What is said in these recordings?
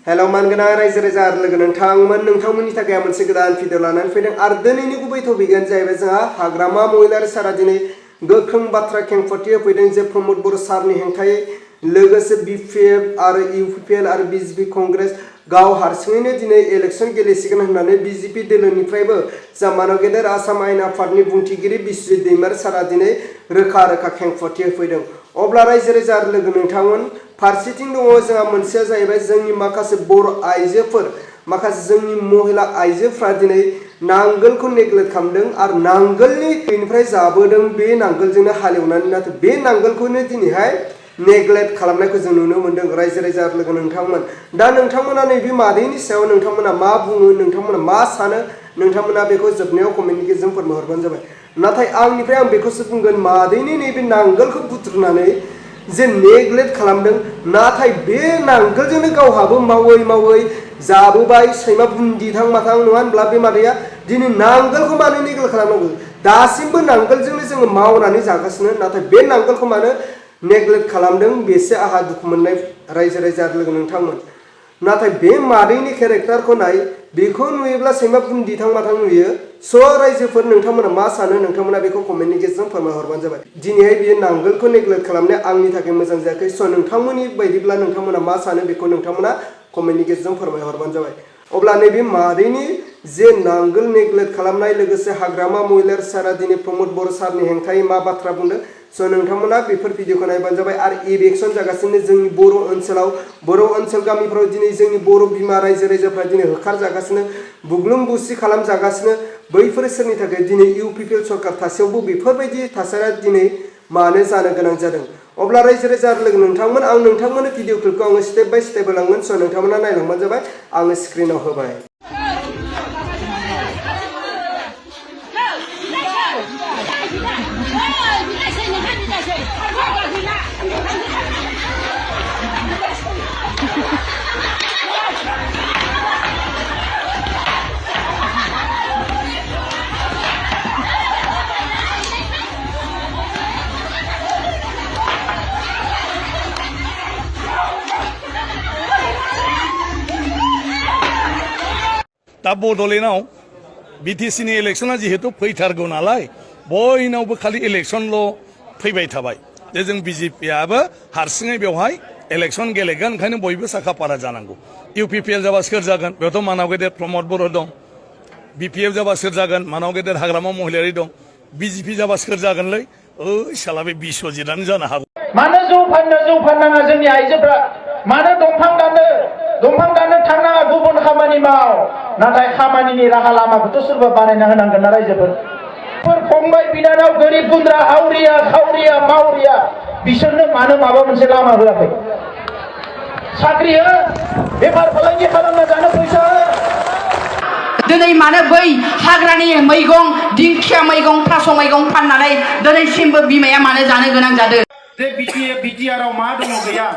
Hello मानगोनां रायजो राजा आरो लोगो नोंथांमोननि थाखाय मोनसे गोदान भिडिअ लानानै फैदों आरो दिनैनि गुबै टपिकआनो जाहैबाय जोंहा हाग्रामा महिलारि सारा दिनै गोख्रों बाथ्रा खेंफोरथि होफैदों जे प्रमद बर' सारनि हेंथायै लोगोसे बिपिएफ आरो इउपिपिएल आरो बिजेपि कंग्रेस गाव हारसिङैनो दिनै इलेक्शन गेलेसिगोन होननानै बिजेपि दोलोनिफ्रायबो जा मानव गेदेर आसाम आयेन आफादनि बुंथिगिरि बिस्वजित दैमारि सारा दिनै रोखा रोखा खेंफोरथि होफैदों। अब्ला रायजो राजा आरो लोगो नोंथांमोन फारसेथिं दङ जोंहा मोनसेया जाहैबाय जोंनि माखासे बर' आइजोफोर माखासे जोंनि महिला आइजोफ्रा दिनै नांगोलखौ नेग्लेक्ट खालामदों आरो नांगोलनि बेनिफ्राय जाबोदों बे नांगोलजोंनो हालेवनानै नाथाय बे नांगोलखौनो दिनैहाय नेग्लेक्ट खालामनायखौ जों नुनो मोन्दों रायजो राजा आरो लोगो नोंथांमोन। दा नोंथांमोना नैबे मादैनि सायाव नोंथांमोना मा बुङो नोंथांमोना मा सानो नोंथांमोना बेखौ जोबनायाव कमेन्टनि गेजेरजों फोरमायहरबानो जाबाय। नाथाय आंनिफ्राय आं बेखौसो बुंगोन मादैनि नैबे नांगोलखौ बुथ्रुनानै जे नेग्लेक्ट खालामदों नाथाय बे नांगोलजोंनो गावहाबो मावै मावै जाबोबाय सैमा बुन्दिथां माथां नङा होनब्ला बे मादैया दिनै नांगोलखौ मानो नेग्लेक्ट खालामनांगौ दासिमबो नांगोलजोंनो जोङो मावनानै जागासिनो नाथाय बे नांगोलखौ मानो नेग्लेक्ट खालामदों बेसो आहा दुखु मोननाय रायजो राजा आरो लोगो नोंथांमोन। नाथाय बे मादैनि केरेक्टारखौ नाय बेखौ नुयोब्ला सैमा बुन्दिथां माथां नुयो। स' रायजोफोर नोंथांमोना मा सानो नोंथांमोना बेखौ कमेन्टनि गेजेरजों फोरमायहरबानो जाबाय। दिनैहाय बियो नांगोलखौ नेग्लेक्ट खालामनाया आंनि थाखाय मोजां जायाखै। स' नोंथांमोननि बायदिब्ला नोंथांमोना मा सानो बेखौ नोंथांमोना कमेन्टनि गेजेरजों फोरमायहरबानो जाबाय। अब्ला नैबे मादैनि जे नांगोल नेग्लेक्ट खालामनाय लोगोसे हाग्रामा महिलारि सारा दिनै प्रमद बर' सारनि हेंथायै मा बाथ्रा बुंदों स' नोंथांमोना बेफोर भिडिअखौ नायबानो जाबाय। आरो इलेक्शन जागासिनो जोंनि बर' ओनसोल गामिफ्राव दिनै जोंनि बर' बिमा रायजो राजाफ्रा दिनै होखारजागासिनो बुग्लुं बुसि खालामजागासिनो बैफोर सोरनि थाखाय दिनै इउपिपिएल सरकार थासेयावबो बेफोरबायदि थासारिया दिनै मानो जानो गोनां जादों। अब्ला रायजो राजा लोगो नोंथांमोन आं नोंथांमोननि भिडिअ क्लिपखौ आङो स्टेप बाय स्टेप होलांगोन स' नोंथांमोना नायलांबानो जाबाय आङो स्क्रिनाव होबाय। दा बड'लेण्डआव बिटिसिनि इलेक्शना जिहेतु फैथारगौ नालाय बयनावबो खालि इलेक्शनल' फैबाय थाबाय जे जों बिजेपियाबो हारसिङै बेवहाय इलेक्शन गेलेगोन ओंखायनो बयबो साखा फारा जानांगौ। इउपिपिएल जाबा सोर जागोन बेयावथ' मानाव गेदेर प्रमद बर' दं, बिपिएफ जाबा सोर जागोन मानाव गेदेर हाग्रामा महिलारि दं, बिजेपि जाबा सोर जागोनलै ओइ साला बे बिस्वजितआनो जानो हागौ। मानो जौ फाननाङा जोंनि आइजोफ्रा मानो दंफां दाननो थांनाङा गुबुन खामानि माव नाथाय खामानिनि राहा लामाखौथ' सोरबा बानायना होनांगोन ना रायजोफोर। फंबाय बिनानाव गोरिब गुन्द्रा हावरिया खावरिया मावरिया बिसोरनो मानो माबा मोनसे लामा होआखै? साख्रि हो, बेफार फालांगि खालामना जानो फैसा हो। दिनै मानो बै हाग्रानि मैगं दिंखिया मैगं थास' मैगं फाननानै दिनैसिमबो बिमाया मानो जानो गोनां जादों? जे बिटिआरआव मा दङ गैया?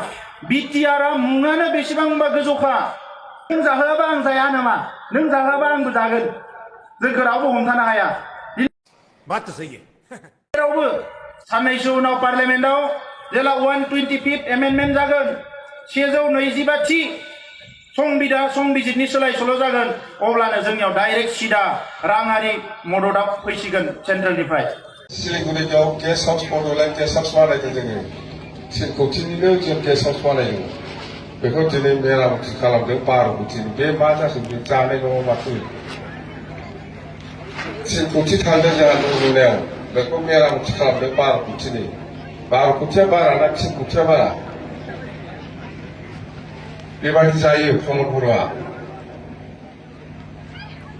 बिटिआरआ मुङानो बेसेबांबा गोजौखा। नों जाहोआबा आं जाया नामा? नों जाहोआबा आंबो जागोन। जोंखौ रावबो हमथानो हाया। बात तो सही है। रावबो साननैसो उनाव पार्लियामेन्टआव जेला 125 एमेन्डमेन्ट जागोन 125 थि संबिजितनि सोलाय सोल' जागोन अब्लानो जोंनियाव डाइरेक्ट सिदा राङारि मददआ फैसिगोन सेन्ट्रेलनिफ्राय। सिलिगुरियाव guest house Bodoland guest house बानायदों जोङो 3 कौटिनिनो जों गेस्ट हाउस बानायदों बेखौ दिनै मेरामति खालामदों 12 कौटिनि। बे मा जाखो बे जानाय नङा माथो 3 कौटि थांदों जोंहा न' लुनायाव बेखौ मेरामति खालामदों 12 कौटिनि। 12 कौटिया बारा ना 3 कौटिया बारा? बेबायदि जायो प्रमद बर'आ।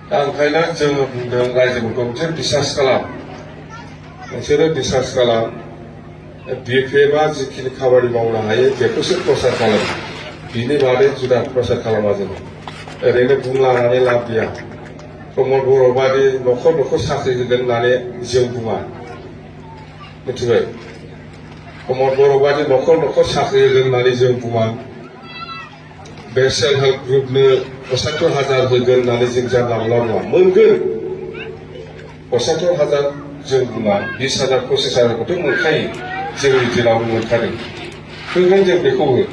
दा ओंखायनो जोङो बुंदों रायजोफोरखौ नोंसोरो बिसास खालाम बिपिएफआ जिखिनि खामानि मावनो हायो बेखौसो प्रसार खालाम बिनि बादै जुदा प्रसार खालामा जोङो ओरैनो बुंलांनानै लाब गैया। प्रमद बर' बादि न'खर साख्रि होगोन होननानै जों बुङा मिथिबाय। प्रमद बर' बादि न'खर साख्रि होगोन होननानै जों बुङा। बे सेल्फ हेल्प ग्रुपनो 75,000 होगोन होननानै जों जानला मोनला बुङा। मोनगोन 75,000 जों बुङा 20,000 25,000खौथ' मोनखायो जोंनि दिनावनो मोनखादों होगोन जों बेखौबो।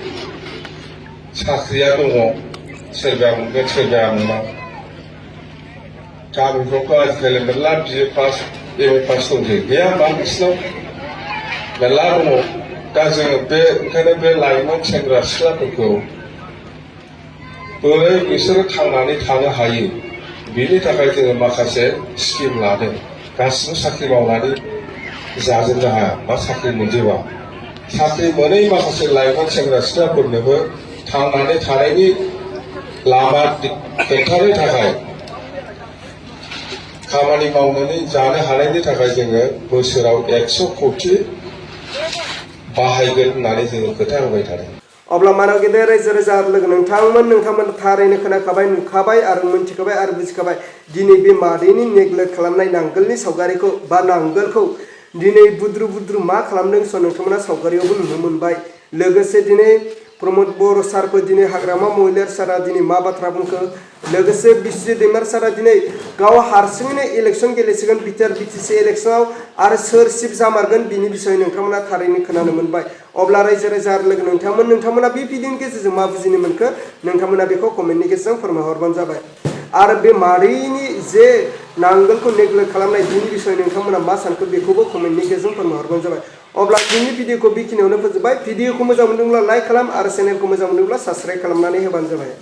साख्रिया दङ सोरबाया मोनगोन सोरबाया मोना गामिफ्रावथ' आजिखालि मेरला BA पास MA पास दंसै गैया होमबा नोंसिनाव मेरला दङ दा जोङो बे ओंखायनो बे लाइमोन सेंग्रा सिख्लाफोरखौ बोरै बिसोरो थांनानै थानो हायो बेनि थाखाय जोङो माखासे स्किम लादों गासिबो साख्रि मावनानै जाजोबनो हाया बा साख्रि मोनजोबा साख्रि मोनै माखासे लाइमोन सेंग्रा सिख्लाफोरनोबो थांनानै थानायनि लामा खोन्थानो थाखाय खामानि मावनानै जानो हानायनि थाखाय जोङो बोसोराव 100 कोटि बाहायगोन होननानै जोङो खोथा होबाय थादों अब्ला मानव गेदेर रायजो राजा लोगो नोंथांमोन थारैनो खोनाखाबाय नुखाबाय आरो मोनथिखाबाय आरो बुजिखाबाय दिनै बे मादैनि नेग्लेक्ट खालामनाय नांगोलनि सावगारिखौ बा नांगोलखौ दिनै बुद्रु बुद्रु मा खालामदों स नोंथांमोना सावगारियावबो नुनो मोनबाय लोगोसे दिनै प्रमोद बर' सारखौ दिनै हाग्रामा महिलार सारा दिनै मा बाथ्रा बुंखो लोगोसे बिस्वजित दैमार सारा दिनै गाव हारसिङैनो इलेक्सन गेलेसिगोन बिटिआर BTC इलेक्सनाव आरो सोर चिफ जामारगोन बिनि बिसय नोंथांमोना थारैनो खोनानो मोनबाय अब्ला रायजो राजा लोगो नोंथांमोना बे भिडिअनि गेजेरजों मा बुजिनो मोनखो नोंथांमोना बेखौ कमेन्टनि गेजेरजों फोरमायहरबानो जाबाय आरो बे मादैनि जे नांगोलखौ नेग्लेक्ट खालामनाय बिनि बिसय नोंथांमोना मा सानखो बेखौबो कमेन्टनि गेजेरजों फोरमायहरबानो जाबाय अब्ला दिनैनि भिडिअखौ बेखिनियावनो फोजोबबाय भिडिअखौ मोजां मोनदोंब्ला लाइक खालाम आरो चेनेलखौ मोजां मोनदोंब्ला साबस्क्राइब खालामनानै होबानो जाबाय